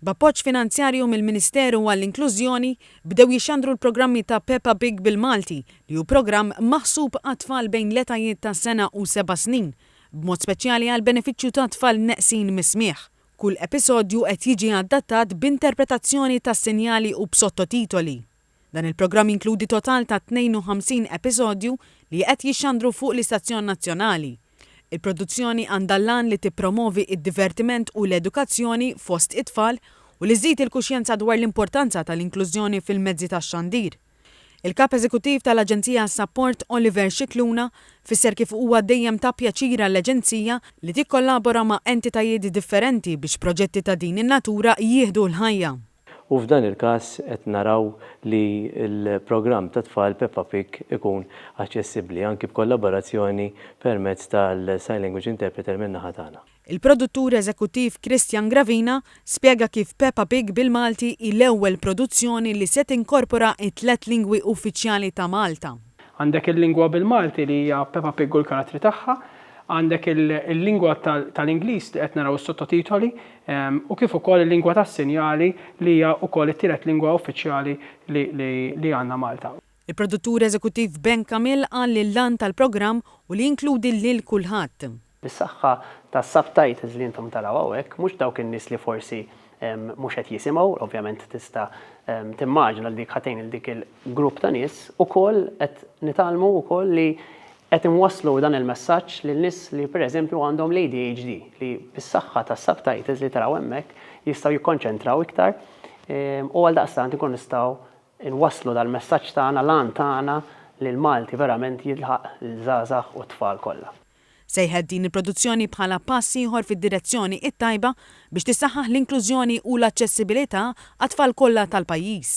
B'appoġġ finanzjarju mill-Ministeru għall-Inklużjoni, bdew jixxandru l-programmi ta' Peppa Pig bil-Malti, li hu programm maħsub għat-tfal bejn l-etajiet ta' sena u seba' snin, b'mod speċjali għall-benefiċċju ta' tfal neqsin mis-smigħ. Kull episodju qed jiġi adattat b'interpretazzjoni tas-sinjali u b'sottotitoli. Dan il-programm jinkludi total ta' 52 episodju li qed jixxandru fuq l-istazzjon nazzjonali. Il-produzzjoni għandha l-għan li tippromovi d-divertiment u l-edukazzjoni fost it-tfal u li żżid il-kuxjenza dwar l-importanza tal-inklużjoni fil-mezzi tax-xandir. Il-Kap Eżekuttiv tal-Aġenzija għas-Sapport, Oliver Scicluna, fisser kif huwa dejjem ta' pjaċir għall-Aġenzija li tikkollabora ma' entitajiet differenti biex proġetti ta' din in-natura jieħdu l-ħajja. U f'dan il-każ qed naraw li l-programm tat-tfal Peppa Pig ikun aċċessibbli anki b'kollaborazzjoni permezz tal-sign language interpreter min-naħa tagħna. Il-produttur eżekuttiv Christian Gravina spjega kif Peppa Pig bil-Malti hi l-ewwel produzzjoni li se tinkorpora t-tliet lingwi uffiċjali ta' Malta. Għandek il-lingwa bil-Malti li hija Peppa Pig u l-karattri tagħha, għandek il-lingwa tal-Ingliż li qed naraw is-sottotitoli u kif ukoll il-lingwa tas-sinjali li hija wkoll it-tielet lingwa uffiċjali li għandna Malta. Il-produttur eżekuttiv Ben Camille qal li l-għan tal-programm hu li jinkludi lil kulħadd. Bis-saħħa tas-subtitles li intom taraw hawnhekk, mhux dawk in-nies li forsi mhux qed jisimgħu, ovvjament tista' timmaġina li dik ħa tgħin lil dik il-grupp ta' nies, ukoll qed nitgħallmu wkoll li Qed inwasslu dan il-messaġġ lil nies li pereżempju għandhom l-ADHD li bis-saħħa tas-subtitles li taraw hemmhekk jistgħu jikkonċentraw iktar u għaldaqstant inkunu nistgħu nwasslu dal-messaġġ tagħna, l-għan tagħna li l-Malti verament jilħaq liż-żgħażagħ u t-tfal kollha. Sejħet din il-produzzjoni bħala pass ieħor fid-direzzjoni t-tajba biex tissaħħaħ l-inklużjoni u l-aċċessibilità għat-tfal kollha tal-pajjiż.